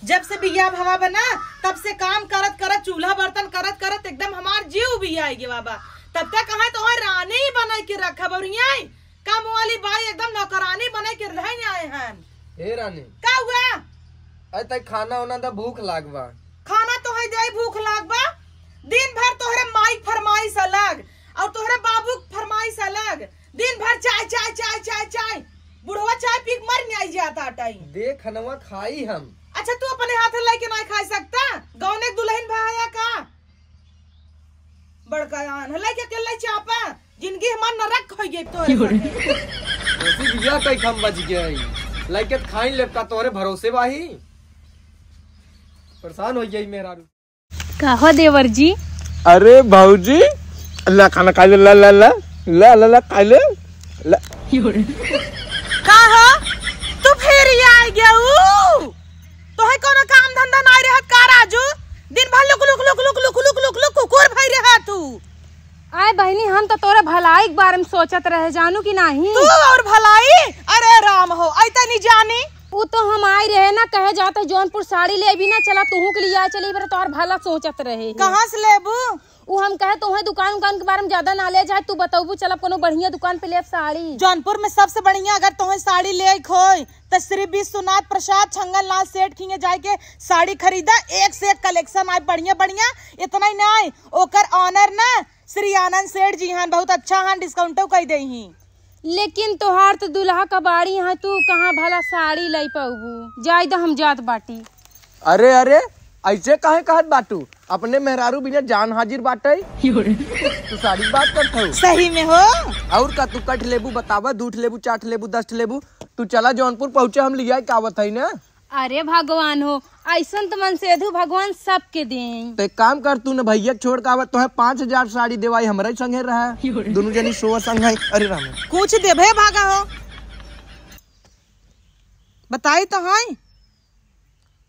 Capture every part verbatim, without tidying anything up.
जब से बियाह भवा बा ना, तब से काम करत करत, चूल्हा बर्तन करत करत एकदम हमार जीव बियाइ गे बाबा। तब तक कहाँ तोहर रानी बनाइ के रखब। और यहाँ काम वाली बाई एकदम नौकरानी बनाइ के रह आए हैं। ए रानी। का हुआ? अरे तै खाना ओना दा, भूख लाग बा। खाना तोहै देइ, भूख लाग बा। दिन भर तोहरे माई क फरमाइश अलग और तोहरे बाबू क फरमाइश अलग। दिन भर चाय, चाय, चाय, चाय, चाय। बुढ़वा चाय पी के मर नाई जात आटइ। दे खनवा खाई हम। अच्छा, तू अपने हाथ लइके नाई खाइ सकता? गौने क दुलहिन भा हया का? बड़का आन है, लइके अकेले चापा। जिंदगी हमार नरक होइ गइ तोहरे साथे। दोषी बिया कई हम बच गए। लइके त खाई लेब का तोहरे भरोसे बाही। परेशान होइ गई मेहरारू। का हो देवर जी? अरे भौजी, ला खाना खाइ ले, ला, ला, ला, ला, ला, ला, खाइ ले, ला। का हो? तू फिर ये आइ गया ऊ? तोहे कौनो काम धंधा नाई रहत का राजू? दिन भर लुक, लुक, लुक, कुकुर भई रहा तू। आय बहिनी, हम त तोरे भलाई के बारे में सोचत रहे, जानू कि नाही? तू और भलाई? अरे राम हो, अइतनी जानी। उ तो हम आइ रहे ना, कहे जात है जौनपुर साड़ी लेबी ना, चला तुहू के लिए आए चली, बरे तोहर भला सोचत रहे। कहाँ से लेबू? उ हम कहे तोहे दुकान उकान के बारे में ज्यादा knowledge है, तू बतौबू, चला कोनो बढ़िया दुकान पे लेब साड़ी। जौनपुर में सबसे बढ़िया अगर तोहे साड़ी लेइक होय त श्री विश्वनाथ प्रसाद छंगल लाल सेठ किंगे जाइके साड़ी खरीदा, एक से एक collection आए बढ़िया बढ़िया। इतना ही नाई, ओकर owner ना श्री आनंद सेठ जी हन, बहुत अच्छा हन, discount कइ देइहीं। लेकिन तोहार त दुल्हा कबाड़ी है, तू कहाँ भला साड़ी लइ पउबू? जाए द, हम जात बाटी। अरे, अरे, अइसे काहे कहत बाटू? अपने मेहरारू बिना जान हाजिर बाटइ। तू साड़ी क बात करत हऊ? सही में हो। अउर का तू कठ लेबू बतावा, दू ठ लेबू, चार ठ लेबू, दस ठ लेबू? तू चला जौनपुर पहुँचे, हम लियाइ के आवत हई ना। अरे भगवान हो, अइसन त मनसेधू भगवान सबके दें। त एक काम कर, तू न भइया के छोड़ के आवत, तोहे पाँच हजार साड़ी देवाई, हमरे संगे रहा। दुनू जनी सोवा संग है। अरे राम। कुछ देबे भागा हो। बताई त हई।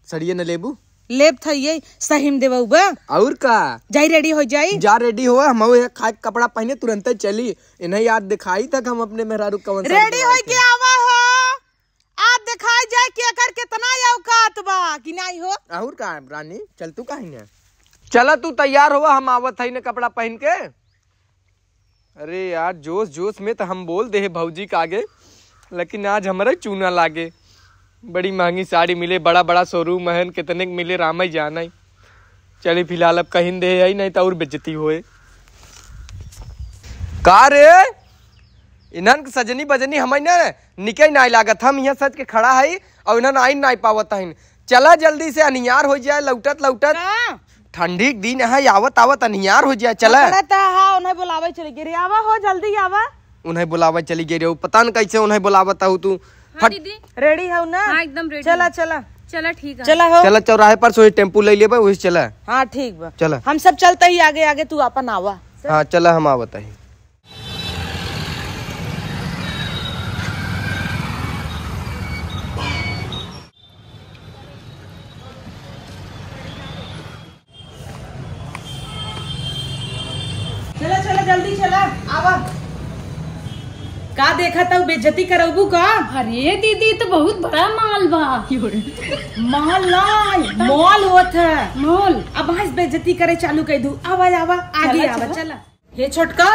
सड़िया न लेबू? लेब थइये, सही में देबउ बा। अउर का? जाई ready होइ जाई। जा ready होवा, हम ये खाए के कपड़ा पहिने तुरंते चली। इन्हें याद दिखाई तक हम अपने मेहरारू कवन सा ready होइ के आवा हो। आज देखाई जाए कि एकर केतना औकात बा कि नाई हो। अउर का रानी, चल तू काहे न? चला तू तैयार होवा, हम आवत हई न कपड़ा पहिन के। अरे यार, जोश जोश में त हम बोल देहे भौजी के आगे, लेकिन आज हमरे चूना लागे। बड़ी महँगी साड़ी मिले, बड़ा बड़ा showroom हन, केतने क मिले रामई जानई। चली फिलहाल अब कहिन देहे हई, नहीं त अउर बेइज्जती होए। का रे? इन्हन क सजनी बजनी हमई न निके नाई लागत। हम इहाँ सज के खड़ा हई अउर इन्हन आइन नाई पावत हइन। चला जल्दी से, अन्हियार होइ जाए लौटत लौटत। का? ठंडी क दिन है, आवत आवत अन्हियार होइ जाए। चला। पकड़त है, हाँ, उन्हें बुलावे चली गई रे। आवा हो, जल्दी आवा। उन्हें बुलावे चली गई रे, पता न कैसे उन्हें बुलावत हऊ तू। हाँ फट। दीदी। Ready हऊ ना? हाँ, एकदम ready चला, हूँ। चला। चला, ठीक है। चला हो। चला, चौराहे पर से वही टेम्पू लइ लेबे, वही से चला। हाँ, ठीक बा। चला। हम सब चलत ही आगे आगे, तू आपन आवा। हाँ, चला, हम आवत ही। चला, चला, जल्दी चला, आवा। का देखत हऊ, बेइज्जती करउबू का? अरे दीदी, ई त बहुत बड़ा mall बा। Mall नाई, mall होत है। Mall? अब आज बेइज्जती करे चालू कइ दू। आवा, आवा, आगे चला, आवा, चला। चला। हे छोटका,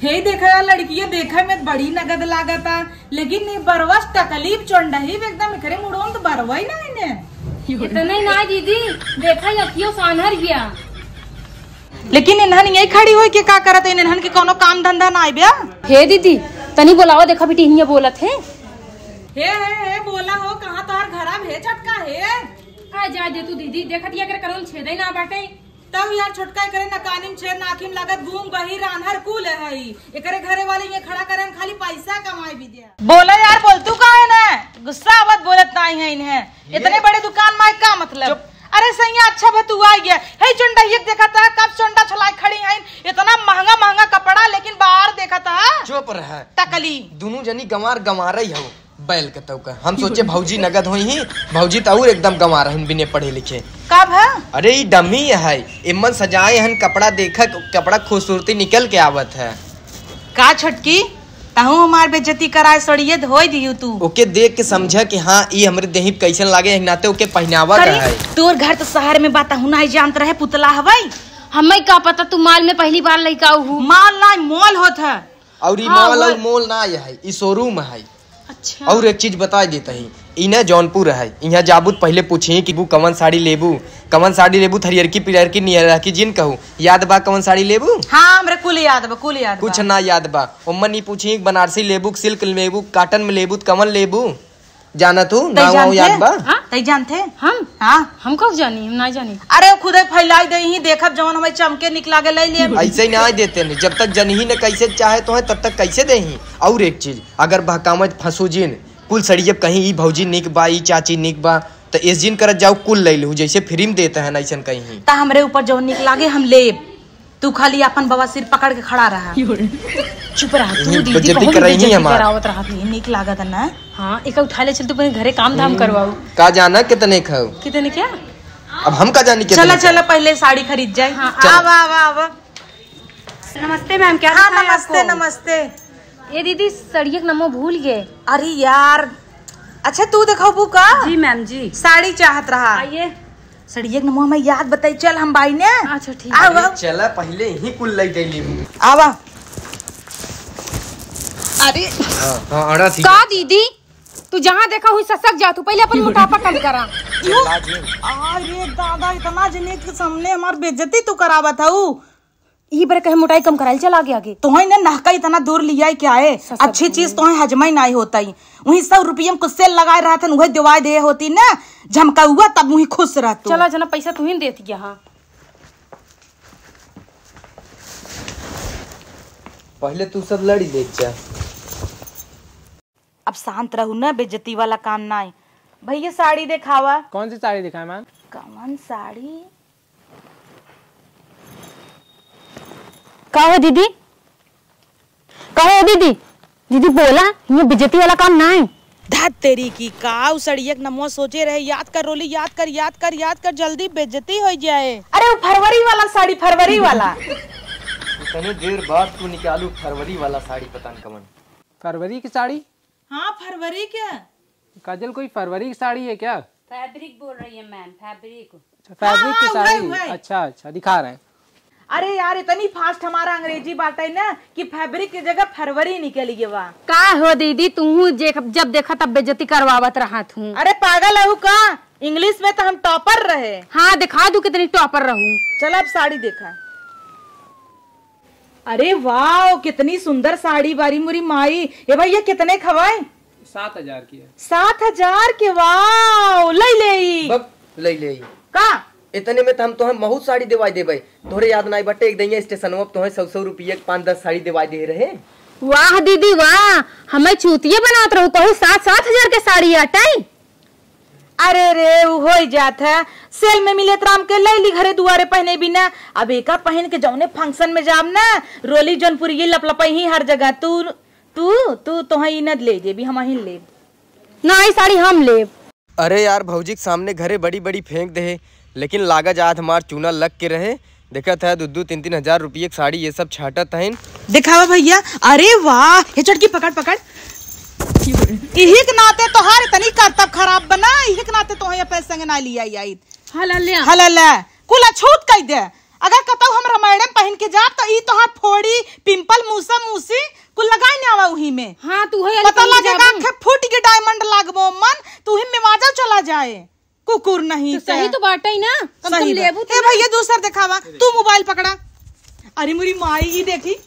हे देखा यार, लड़किया देखे में बड़ी नगद लागता, लेकिन ई बरवा से तकलीफ चोंडही एकदम, एकरे मुड़ों त बरवा ही ना इन्हें। इतने ना दीदी, देखा अखियो सानहर गया। लेकिन इन्हन यही खड़ी होई के का करत है? इन्हन के कोनो काम धंधा ना आइब्या? हे दीदी, तनी बोलावा, देखा बेटी इन्हें बोलत है। हे, हे, हे, बोला हो, कहाँ तोहार घर आब? हे छोटका, हे। आ जा दे तू दीदी, देखत या एकरे कनवा में छेदे ना बाटे। तब यार छोटका एकरे नकानी में छेद, नाखी में लागत, गूंग बहिर आन्हर कुल है ई। एकरे घरे वाले ये खड़ा करे में खाली पैसा कमाए बिद्या। बोला यार, बोलतू काहे ना? गुस्सा आवत बोलत नाई है इन्हें। इतने बड़े दुकान में का मतलब? चुप। अरे सैया, अच्छा भा तू आइ गया। हे चोंडहिया के देखत ह, कब चोंडा छोलाए खड़ी हैं, इतना महँगा महँगा कपड़ा, लेकिन बाहर देखत ह। चुप रह। टकली। दुनू जनी गंवार गंवारई हऊ। बैल के तौका। हम सोचे भौजी नगद होइहीं, भौजी त अउर एकदम गंवार हन बिने पढ़े लिखे। का भा? अरे ई dummy है, एमन सजाए हन कपड़ा, देखा कपड़ा खूबसूरती निकल के आवत है। का छोटकी, तहूँ हमार बेइज्जती कराए सड़िए धोई दिहू तू। ओके देख के समझा कि हाँ, ई हमरे देही पे कैसन लागे, एही नाते ओके पहिनावा करे, का है। तोर घर तो शहर में बा, तहूँ नाहीं जानत रहे, पुतला हवई। हमें का पता तू माल में पहली बार लइका हू। माल नाहीं, मोल होत है। और ई हाँ, माल वो और मोल ना है, ई शोरूम है। अच्छा। और एक चीज बताई देत ही, ई ना जौनपुर है, इहाँ जाबू त पहिले पूछी कि बू कवन साड़ी लेबू, कवन साड़ी लेबू, थरियर की पियर की नियर की जिन कहू, याद बा कवन साड़ी लेबू? हाँ, हमरे कुल याद बा, कुल याद कुछ बा। ना याद बा, ओम्मन ई पूछी बनारसी लेबू, सिल्क लेबू, काटन में लेबू, त कवन लेबू? जाना तू, तै नाव वाव जानते? याद बा? हाँ? तै जानते? हम? हाँ। हम कब जानी? हम ना जानी। अरे खुदे फैलाई दे ही, देखब जवन हमें चमके निक लागे ले ले। ऐसे ही ना देते नहीं, जब तक जनही न कैसे चाहे तो है तब तक कैसे देही? और एक चीज, अगर बहकावत फंसू जिन, कुल सड़ियब कहीं ई भौजी निक बा, ई चाची निक बा, त एस जिन करत जाऊ कुल ले लू, जैसे फ्री में देते हैं ना ऐसन कहीं। त हमरे ऊपर जवन निक लागे हम लेब, तू खाली अपन बवासीर पकड़ के खड़ा रहा। चुप रहा तू, हम्म, दीदी, बेइज्जती बहुत कर रही है बेइज्जती हमार। करावत रहा तू, निक लागत है ना। हाँ, एक उठा ले चल, तू अपने घरे काम धाम हम्म, करवाऊ। का जाना कितने खाऊ? कितने क्या? अब हम का जानी कितने चला, खाऊ? चला, पहले साड़ी खरीद जाए। हाँ, चल। आवा, आवा, आवा। नमस्ते मैम, क्या हाँ, दिखाएं नमस्ते, आपको? नमस्ते। ए दीदी, सड़िया के नमो भूल गए। अरे यार, अच्छा तू देखबू का? जी मैम जी। साड़ी चाहत रहा। आइए। सड़िया के नमो हमें याद बताई, चल हम बाई ने। अच्छा, ठीक आवा, है। आवा। चला पहले ही कुल ले गई लेबू। आवा। अरे। हाँ, हाँ, अड़ा थी। का दीदी, तू जहाँ देखा हुई ससक जा, तू पहले अपन मोटापा कम करा। क्यों? अरे दादा, इतना जने के सामने हमार बेइज्जती तू करावत हऊ। ई बार कहे मोटाई कम कराइल, चल आगे, आगे। तोहे ने नहका इतना दूर लिया है क्या है? ससक अच्छी चीज तोहे हजमा ही नाहीं होता ही। वही सौ रुपये में कुछ सेल लगाए रहा था, वही दिवाई दे होती ना, झमकाउआ, तब वही खुश रह तू। चला जना, पैसा तू ही देती है, हाँ। पहले तू सब लड़ी देख जा। अब शांत रहू ना, बेइज्जती वाला काम ना है। भैया साड़ी देखावा। कौन सी साड़ी दिखाए मैम? कौन साड़ी? का हो दीदी? का हो दीदी? दीदी बोला, ये बेइज्जती वाला काम ना है। धत तेरी की का, उ सड़िया के नमवा सोचे रहे, याद कर रोली, याद कर, याद कर, याद कर, जल्दी बेइज्जती हो जाए। अरे वो फरवरी वाला साड़ी, फरवरी वाला। इतने देर बाद तू निकालू फरवरी वाला साड़ी, पता न कवन। फरवरी की साड़ी? हाँ, फरवरी के। काजल, कोई फरवरी की साड़ी है क्या? फैब्रिक बोल रही है मैम, फैब्रिक। अच्छा, फैब्रिक की हाँ, साड़ी। वही, वही। अच्छा, अच्छा, दिखा रहे हैं। अरे यार, इतनी फास्ट हमारा अंग्रेजी बाटे ना कि फैब्रिक की जगह फरवरी निकल गया बा। का हो दीदी, तू जे-, जब देखा तब बेइज्जती करवावत रहत हूँ। अरे पागल हऊ का? इंग्लिश में तो हम टॉपर रहे। हाँ, दिखा दू कितनी टॉपर रहू। चल अब साड़ी देखा। अरे वाह, कितनी सुंदर साड़ी बारी मुरी माई। ए भैया, कितने खवाए? सात हजार की है। सात हजार के? वाह, ले ले ई। बक, ले ले ई। का? इतने में तो हम तोहे बहुत साड़ी दिवाई देबे। तोहरे याद नाई बटे, एक दइया स्टेशनवा पे तोहे सौ सौ रुपया के पाँच दस साड़ी दिवाई दे रहे। वाह दीदी वाह, हमें चूतिया बनावत रहू, कहू सात सात हजार के साड़ी आटाई। अरे रे, उ होई जात है, सेल में मिले त राम के लैली घरे दुआरे पहने बिना। अब एका पहन के जौने फंक्शन में जाब ना, रोली जौनपुरी लपलपई ही हर जगह। तू, तू, तू तोहे ई न ले देबी, हम ही लेब। ना, ई साड़ी हम लेब। अरे यार, भौजी के सामने घरे बड़ी बड़ी फेंक दे, लेकिन लागा जात हमार चूना लग के रहे। देखत है, दू दू तीन तीन हजार रुपये के साड़ी ये सब छाटत हईन। दिखावा भैया। अरे वाह, ये चटकी पकड़, पकड़। इही के नाते तोहार इतनी करतब खराब बना, इही के नाते तोहे ये पैसे संगे ना लिया आई। हला ले। हला ले। कुल अछूत कई दे। अगर कतौ हम रामायण में पहन के जाब तो ई तोहार फोड़ी, पिंपल, मूसा, मूसी कुल लगाई ने आवा उही में। हाँ, तू है पता लगेगा आंखें फूट के डायमंड लागबो मन, तू ही में वाजा चला जाए। कुकुर नहीं तो सही ते। तो बाटे ही ना, कम से कम सही बात। लेबू तो ए ना। भैया, दूसर दिखावा, तू मोबाइल पकड़ा। अरे मुरी माई, ई देखी,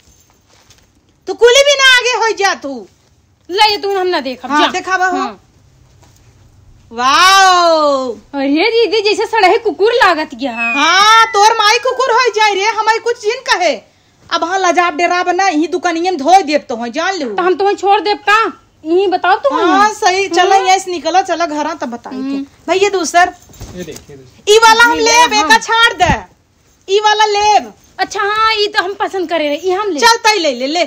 तू कुली भी ना आगे होई जा तू। ले, ये तू हम ना देखब, हाँ, जा। दिखावा हो। हाँ। वाओ। अरे दीदी, जैसे सड़हे कुकुर लागत गया। हाँ, तोर माई कुकुर होई जाए रे, हमारी कुछ जिन कहे। अब हाँ, लजाब डेराब ना, यही दुकानिया में धोई देब तो हैं, जान लो। तो हम तुम्हें छोड़ देब का? यही बताओ तुम। हाँ, सही, चलो, हाँ। यहाँ से निकलो, चलो घर, तब बताई थे। हम्म। भैया, दूसर। ये देखिए, दूसर। ई वाला हम ये लेब, हाँ। एका छाड़ दे। ई वाला लेब। अच्छा, हाँ, ई तो हम पसंद करे रहे, ई हम लेब। चल, तई ले, ले, ले।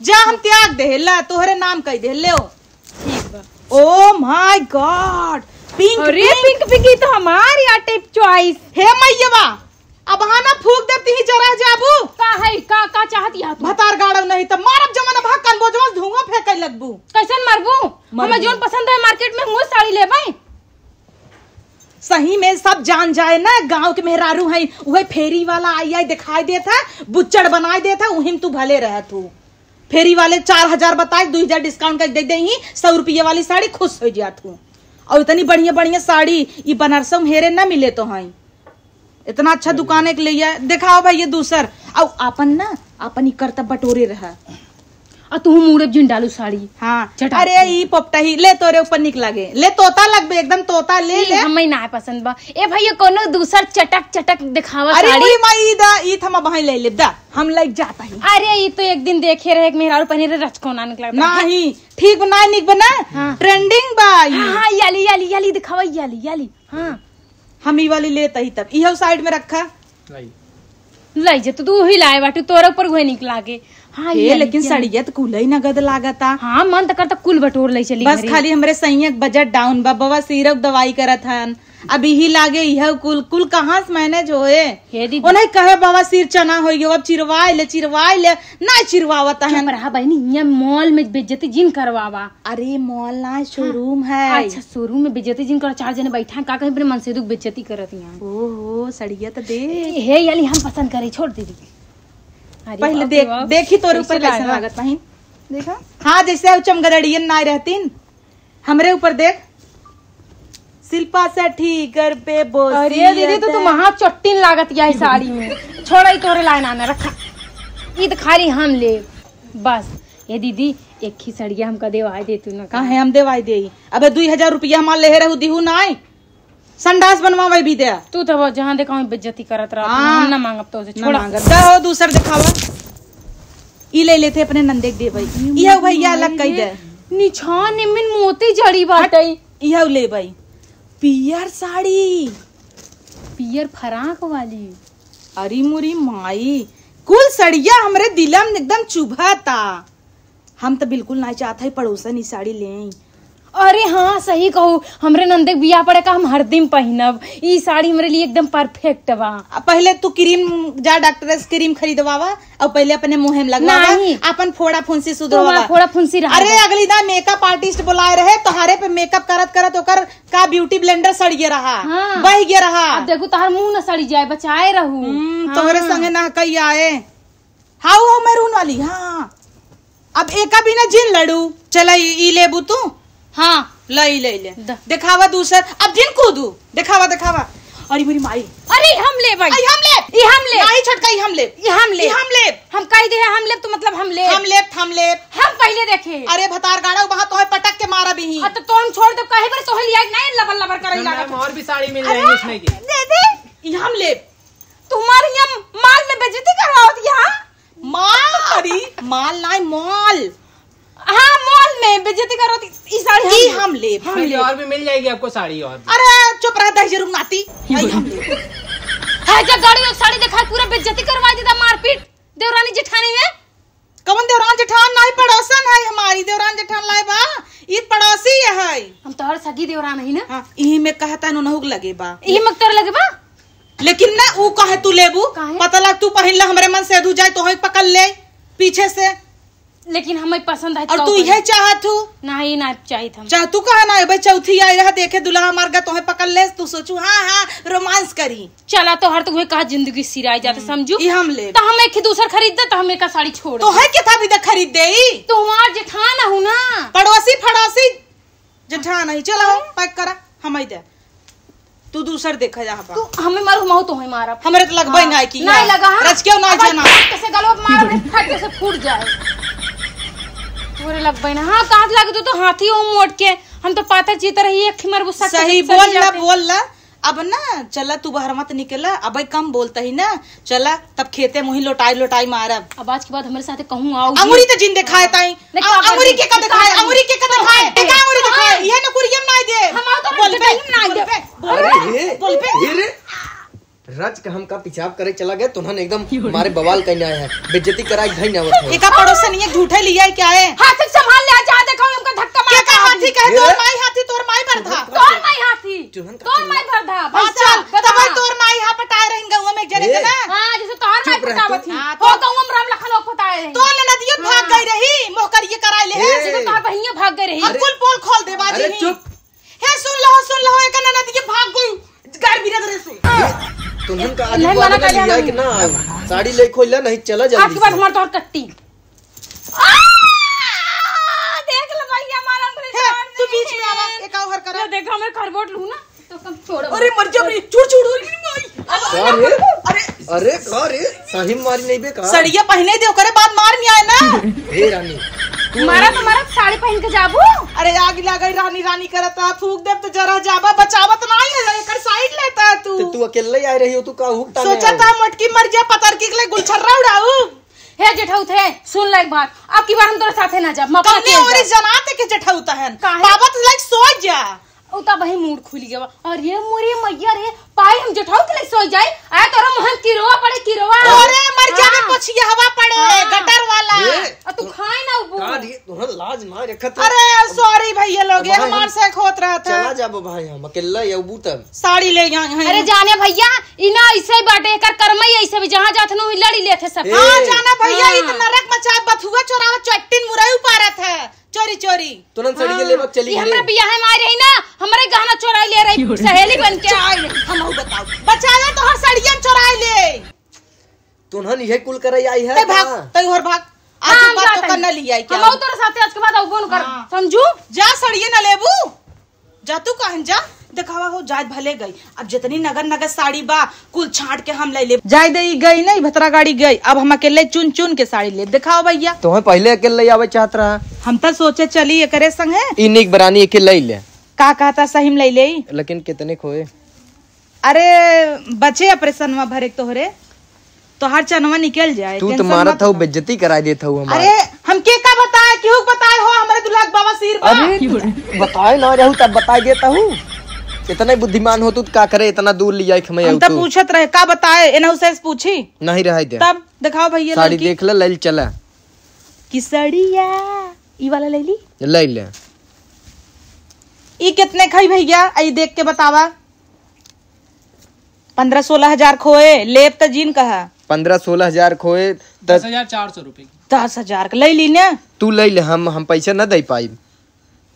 जा, हम त्याग दे, ला, तोहरे नाम कई दे, ले। ठीक बा। Oh my God, pink, अरे, pink। Pink, pink, ई तो हमार या type choice। हे मैयवा, अब हाँ ना फूक देती ही जरा जाबू। का है? का, का चाहत यहाँ तू? भतार गाड़ो नहीं त मारब जमाना भा कन बोझवा से धुआं फेंके लगबू। कैसन मारबू? मारबू। हमें जोन पसंद है मार्केट में हुए साड़ी लेबै। सही में सब जान जाए ना, गांव के मेहरारू हैं, उहे फेरी वाला आई आई दिखाई देत है, बुच्चड़ बनाई देत है, उही में तू भले रहत हू। फेरी वाले चार हजार बताए, दो हजार डिस्काउंट कर दे दे ही, सौ रुपये वाली साड़ी खुश हो जात हूँ। और इतनी बढ़िया बढ़िया साड़ी ई बनारसों में हेरे ना मिले तो हैं। इतना अच्छा दुकान एक ले आ, दिखाओ भाई ये दूसर। और आपन ना, आपन ई करता बटोरे रहा। आ तू मूड़े जिन डालू साड़ी। हाँ। चटा अरे के। ई पोपटा ही ले तोरे ऊपर निक लागे, ले तोता लगबे, एकदम तोता ले ई ले। हमें ना पसंद बा। ए भैया कोनो दूसर चटक चटक दिखावा अरे साड़ी। उई माई ई दा, ई थमा बहाई ले ले दा, हम लग जाता ही। अरे ई तो एक दिन देखे रहे एक मेहरारू पहने रहे रचकौना निकला था। नहीं, ठीक बना निक बना। हाँ। ट्रेंडिंग बा ई। हाँ, हाँ, याली, याली, याली दिखावा, याली, याली। हाँ। हम ई वाली लेत ही तब, इहो साइड में रखा। लाई। लाई जे तू, तू ही लाए बाटू, तोरा ऊपर उहे निक लागे। हाँ, ए, याली, लेकिन याली। सड़िया त कुल ही नगद लागता। हाँ, मन त करता कुल बटोर ले चली बस घरे। खाली हमरे सैया के बजट डाउन बा, बवासीर के दवाई करत हन। अब इही लागे, इह कुल, कुल कहाँ से मैनेज होए? हे दीदी। ओनही कहे बवासीर चना होइ गयो, अब चिरवाए ले, चिरवाए ले, ना चिरवावत हन। चुप रहा बहनी, हियाँ मॉल में बेइज्जती जिन करवावा। अरे मॉल ना, शोरूम है। अच्छा, शोरूम में बेइज्जती जिन कर, चार जने बैठा हैं, का कहीं अपने मनसेदू के बेइज्जती करत यहाँ। ओहो, सड़िया तो दे। हे याली हम पसंद करे, छोड़ दीदी। अरे पहले बाप रे देख, बाप, देखी तोरे ऊपर कैसे कैसे लागा? लागत बहिन। देखा? हाँ, जैसे अब चमगदड़ियन ना रहतीन, हमरे ऊपर देख। शिल्पा शेट्टी घर पे बोसी अरे दीदी, तो है। तुम हाथ चट्टिन लागत या साड़ी में। छोड़ा, ई तोरे लाए ना, ना रखा। ई तो खाली हम ले। बस, ए दीदी, एक ही सड़िया हमका देवाई दे तू ना। काहे हम देवाई देई? अबे दुई हजार रुपया हमार लेहे रहू, दिहू नाई। संडास बनवावे भी दे। तू तो वो जहाँ देखा वहीं बेइज्जती करत रहत, हाँ। हम ना मांगब तो उसे ना छोड़ा। मांगब। दे हो दूसर देखावा। ई ले लेते अपने नंदे के देबई। इहो भैया अलग कई दे। निछान एमन मोती जड़ी बाटई। इहो लेबई। पियर साड़ी। पियर फराक वाली। अरे मोरी माई, कुल सड़िया हमरे दिलम एकदम चुभाता। हम त बिल्कुल नाई चाहत हई पड़ोसन ई साड़ी लेई। अरे हाँ, सही कहू, हमरे नंदे के बियाह पड़े का हम हरदिम पहिनब। ई साड़ी हमरे लिए एकदम परफेक्ट बा। आ, पहले तू क्रीम, जा डॉक्टर से क्रीम खरीदवावा और पहले अपने मुँहे में लगवावा, नाहीं। अपन फोड़ा फुंसी सुधरवावा। तुम्हारा फोड़ा फुंसी रहा अरे, है। अगली दाईं मेकअप आर्टिस्ट बुलाए रहे, तोहारे पे मेकअप करत करत ओकर का ब्यूटी ब्लेंडर सड़ गया रहा, हाँ। बह गया रहा। अब देखू, तोहार मुँह न सड़ी जाए, बचाए रहू। हम्म, हाँ। तोहरे संगे ना कई आए। हाँ, वो मैरून वाली, हाँ। अब एका बिना जिन लड़ू। चला, ई, ई लेबू तू? हाँ। ले, ई ले, ले। द। देखावा दूसर। अब जिन कूदू। देखावा, देखावा। अरे, मेरी माई। अरे, हम लेबई। अरे, हम लेब। ई हम लेब। नाही, छोटका, ई हम लेब। ई हम लेब। ई हम लेब। हम कही दे, हम लेब, तो मतलब हम लेब। हम लेब, हम लेब। हम पहले देखे। अरे, भतार गाड़ा, वहाँ तोहे पटक के मारा भी ही। हाँ, तो, तो हम छोड़ देब, काहे पर तोहे लिया, नहीं लबर लबर करे हम लागत। और भी साड़ी मिल अरे, जाएगी उसमें की। दे दे। ई हम लेब। तुम्हारे यहाँ माल में बेइज्जती करवावत यहाँ? माल, अरे, माल नाई, मॉल। हाँ, मॉल में बेइज्जती करवावत, ई साड़ी हम ई लेब। हम लेब, हम नहीं, लेब। और भी मिल जाएगी आपको साड़ी और भी। अरे, चुप रह, दहिजरू नाती। ई हम लेब। है जब गाड़ी एक साड़ी दिखाई, पूरा बेइज्जती करवा देता, मारपीट देवरानी जेठानी में। कवन देवरान जेठान? नाही, पड़ोसन है हमारी, देवरान जेठान लाए बा, ई पड़ोसी है। हम तोहर सगी देवरान ही ना। हाँ, इही में कहता नु नहुक लगे बा। इही में तोर लगे बा? लेकिन ना, ऊ कहे तू लेबू, काहे? पता लग तू पहिन ला, हमरे मनसेधू जाए, तोहे पकड़ ले पीछे से। लेकिन हमें पसंद है और तो तू पहन। इहे चाहत हूँ? नहीं, ना चाहित हम। चाह तू कहा ना, भाई चौथी आई रहा, देखे दुल्हा हमार गा, तोहे पकड़ ले, तू सोचू, हाँ, हाँ, रोमांस करी। चला तोहर तो उहे कहा जिंदगी सिराई जात, हम्म। समझू? ई हम लेब। तो हम एक ही दूसर खरीद दे, तो हम एका साड़ी छोड़ तो दे। है के था भी दे खरीद दे ई? तो हमार जेठान हूँ ना। पड़ोसी, पड़ोसी जेठान है। चला हो, पैक करा, हम आई दे। तू दूसर देखा जा बा। तू हमें मारू, हम तो है मारब। हमरे तो लगबे हाँ। ना की नहीं यार। लगा, हाँ। रच के ना अब जाना। फट से गलो मारो, फट से फूट जाए। तोरे लगबे ना। हाँ, कहाँ लगे तू तो हाथी हो मोट के। हम तो पातर चीतर ही एक ही मरबू सक सही सक बोल ला, जाते। बोल ला। अब ना, चला तू बाहर मत निकला, अब कम बोलता ही ना, चला तब खेते मुही लोटाई लोटाई मारब। अब आज के बाद हमरे साथे कहूँ आओगी? अंगुरी तो जिन दिखाए ताई। नहीं, अ-, का अंगुरी करबी? के का का दिखाए? करबी? अंगुरी के का दिखाए? हाँ, एका अंगुरी हाँ। दिखाए? ये नकुरियम नाई दे। हम आओ तो बोल बे, नाई बोल दे। बे, बोल अरे बे, हे, बोल बे। हे रे। रच के हमका पेशाब करे चला गए, तुन्हन एकदम हमारे बवाल कहीं आए हैं, बेइज्जती कराई धई ना आवत हो। एका पड़ोसन ये झूठे लिया है क्या है? हाथी के संभाल ले, जा देखो हमका धक्का मार के का हाथी कहे, ये तोर रे। माई हाथी, तोर माई बरधा। तोर माई हाथी। चुन्हन का तोर चिल्ला। माई बरधा। हाँ, भैंसा, चल, बता। तब भाई तोर माई यहाँ पटाए रहिन गौवा में जरे ए, के ना। हाँ, जैसे तोहार चुप माई रह पटावत तू। ही। हाँ, हो तो कहूँ हम राम लखन लोग पटाए रही। तो ननदियो भाग हाँ। गई रही, मोहकरिये कराए ले। ए। जैसे तोहार बहिनिया भाग गई रही। हम अरे। कुल पोल खोल देबा अरे जी। चुप। हे सुन लहो, सुन लहो, एक ननदिये भाग गई। गाड़ बिना करे सुन। तुमन का आज नहीं, मना बात कर ना लिया दिया कि ना? साड़ी ले खोल ले, नहीं चला आज जल्दी के बाद से। हमार तोहर कट्टी। आ! देख ले भैया, हमार अंगुरी हे, तू बीच में आवा, एक और हरकत। ये देख, हमें खरबोट लू ना, तो कम छोड़। अरे मर जा भाई, छोड़, छोड़, अरे भाई। का रे? अरे। अरे का रे? सही में मारी नहीं बे का? सड़िया पहने दे, ओकरे बाद मार नहीं आए ना। हे रानी, तू मारा तो मारा, साड़ी पहन के जाबू। अरे आग लग गई, रानी रानी करता, फूक देब तो जरा जाबा, बचावत नहीं है, एकर साइड लेता है तू। ते तू अकेले ही आए रही हो, तू का हुक टांगे सोचा हो? था मोटकी मर जा, पतर की ले गुलछर्रा उड़ाऊ। हे जेठौत हे, सुन ले एक बात, अब की बार हम तोरे साथे ना जाब, हम अपना कौने अकेले ओरी जाब। जनाते के जेठौत हन? काहे? बाबा तो लाइक सो जा। उ त वही मूड खुल गया। अरे मोरे मैया रे, पाई हम जेठौत ले सो जाए, आए तोरा मुहन किरोवा पड़े, किरोवा। अरे मर जा रे, हाँ। पोछिया हवा पड़े, हाँ। गटर वाला। ए, आ तू खाए ना उबू। का रे, तोहर लाज ना रखत है। अरे सॉरी भैया लोग, ये भाई, हमार हम से खोत रहा था। चला जाबो भाई, हम अकेला ये उबू तब। साड़ी ले गए हैं। अरे जाने भैया, ई ना ऐसे ही बाटे, एकर कर्म ही ऐसे भी, जहाँ जात न हुई लड़ी लेथे सब। ए। हाँ, जाना भैया, हाँ। ई त नरक मचा, बथुआ चोरावा, चट्टिन मुरई उपारत है, चोरी चोरी। तुरंत सड़िया हाँ। लेबा चली ई घरे। हमरा बियाह में आई रही ना, हमरे गहना चोराई ले रही, सहेली बन के आई रही। हम बताओ, बचाया तो हर सड़िया चोराई ले। तुन्हन इहे कुल करे आई है ते भाग, का? तै हर भाग। आज हाँ, के बाद जा तो तनी। कर ना लिया क्या? हम तोरे साथे आज के बाद आउबो न कर, हाँ। समझू? जा सड़िया ना लेबू। जा तू कहन जा, देखावा हो, जात भले गई। अब जितनी नगर नगर साड़ी बा, कुल छांट के हम ले लेब। जाए दे, ई गई नहीं, भतरा गाड़ी गई। अब हम अकेले चुन चुन के साड़ी लेब। देखाओ भैया। तोहे पहले अकेले आवे चाहत रहा। हम त सोचे चली एकरे संगे। ई निक बरानी एके ले ले। का कहता सही में ले ले? लेकिन कितने खोए? अरे बचे ऑपरेशन में भरे तोहरे। तोहार चनवा निकल जाए, तू तो tension मारत मत हऊ, लो। बेइज्जती कराई देत हऊ हमार। अरे, हमके का बताए, केहू के बताए हो, हमरे दुल्हा के बवासीर बा। अरे, बताए ना रहू तब बताई देत हऊ। इतना बुद्धिमान हो तू तो का करे, इतना दूर लिया एक हम हमें तो तू। पूछत रहे, का बताए, एनहू से पूछी? नहीं रहे दे। तब देखाओ भैया साड़ी लड़की। देख ले, ले चला। कि सड़िया, ई वाला ले ली? ले ले। ई कितने खाई भैया? आई देख के बतावा। पन्द्रह सोलह हजार खोए, लेब त जीन कहा। पन्द्रह सोलह हजार खोए त दस हजार चार सौ रुपये की। दस हजार के ले ली ने। तू ले ले, हम, हम पैसा न दे पाई।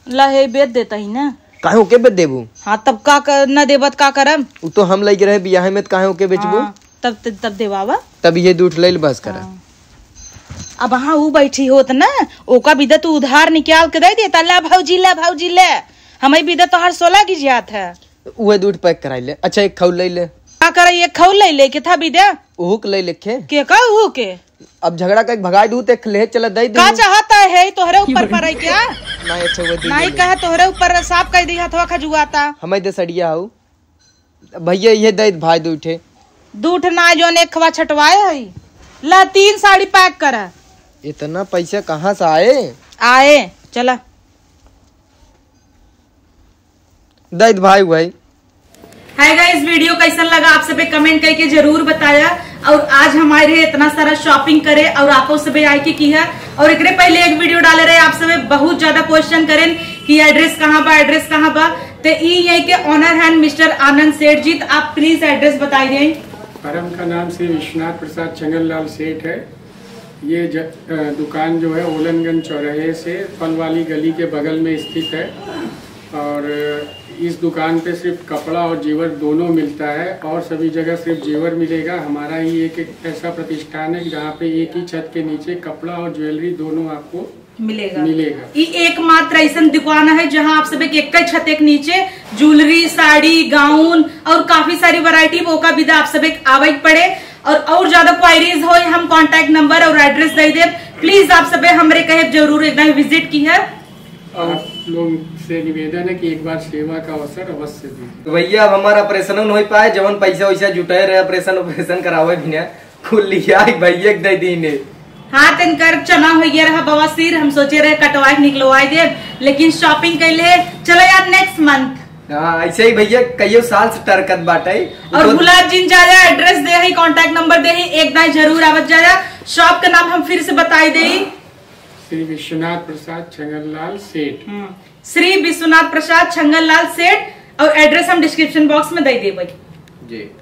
ला हे बेच देता ही ना। काहे ओके बेच देबू? हाँ, तब का कर, न देबत का करब? उ तो हम लेके रहे बियाह में, त काहे ओके बेचबू? हाँ, तब, तब, तब देवावा। तब ये दूठ ले ले बस करा। हाँ। अब हाँ, ऊ बैठी होत ना, ओका बिदा तू उधार निकाल के दे देता, "ला भौजी, ला भौजी, ले।" हमें बिदा तोहार सोलह की जात है। उहे दूठ pack कराई ले। अच्छा, एक खौल ले ले। का करे, एक खौल ले ले, किथा बिदा? उहू के ले ले खे। के का उहू के? अब झगड़ा करके भगाई दू, ते ले चला दे दू। का चाहता है, तोहरे ऊपर पड़े क्या? नहीं, अच्छा, वो दे नहीं दे। कहा, तोहरे ऊपर साफ कर दी, हथवा खजुआता। हमें दे सड़िया हऊ। भैया, ये दे भाई दू ठे। दू ठे ना, जौन एक खवा छटवाए हई। ला, तीन साड़ी pack करा। इतना पैसा कहाँ से आए? आए, चला। दे भाई, भाई। हाय गाइस, वीडियो कैसन लगा आप सबे comment करके जरूर बताया। और आज हमारे इतना सारा shopping करे और आपो सबे आए के की है। और एकरे पहले एक वीडियो डाले रहे, आप सबे बहुत ज्यादा question करें कि address कहाँ बा, address कहाँ बा। ते ई ये के owner हैं मिस्टर आनंद सेठ जी, तो आप please address बताई दें। Firm का नाम श्री विश्वनाथ प्रसाद छंगनलाल सेठ है। ये ज-, अ, दुकान जो है ओलनगंज चौराहे से फल वाली गली के बगल में स्थित है और इस दुकान पे सिर्फ कपड़ा और जेवर दोनों मिलता है और सभी जगह सिर्फ जेवर मिलेगा। हमारा ही एक, एक ऐसा प्रतिष्ठान है जहाँ पे एक ही छत के नीचे कपड़ा और ज्वेलरी दोनों आपको मिलेगा। मिलेगा। ई एकमात्र ऐसन दुकान है जहाँ आप सब एक, एक छत एक नीचे ज्वेलरी, साड़ी, गाउन और काफी सारी वैरायटी ओका बिदा आप सब एक आवे के पड़े। और, और ज्यादा क्वायरीज हो, हम कॉन्टैक्ट नंबर और एड्रेस दे देब। प्लीज आप सबे हमरे कहे जरूर एक बार विजिट की है। आप लोग से निवेदन है कि एक बार सेवा का अवसर अवश्य दें। तो भैया, अब हमारा ऑपरेशन न हो पाए, जवन पैसा वैसा जुटाए रहे ऑपरेशन ऑपरेशन करावे बिना, कुल लिया भैया के दे दीने। हाँ, तिनकर चना हो गया रहा बवासीर, हम सोचे रहे कटवाए के निकलवाए देब, लेकिन shopping कैले चला यार next month। हाँ, ऐसे ही भैया कईयो साल से टरकत बाटे। और तो भुला जिन जाया, एड्रेस दे ही, कॉन्टैक्ट नंबर दे ही, एक दाई जरूर आवत जाया। शॉप का नाम हम फिर से बताई देई। श्री विश्वनाथ प्रसाद छंगनलाल सेठ। हम्म, श्री विश्वनाथ प्रसाद छंगनलाल सेठ, और एड्रेस हम डिस्क्रिप्शन बॉक्स में दे देबे। जी।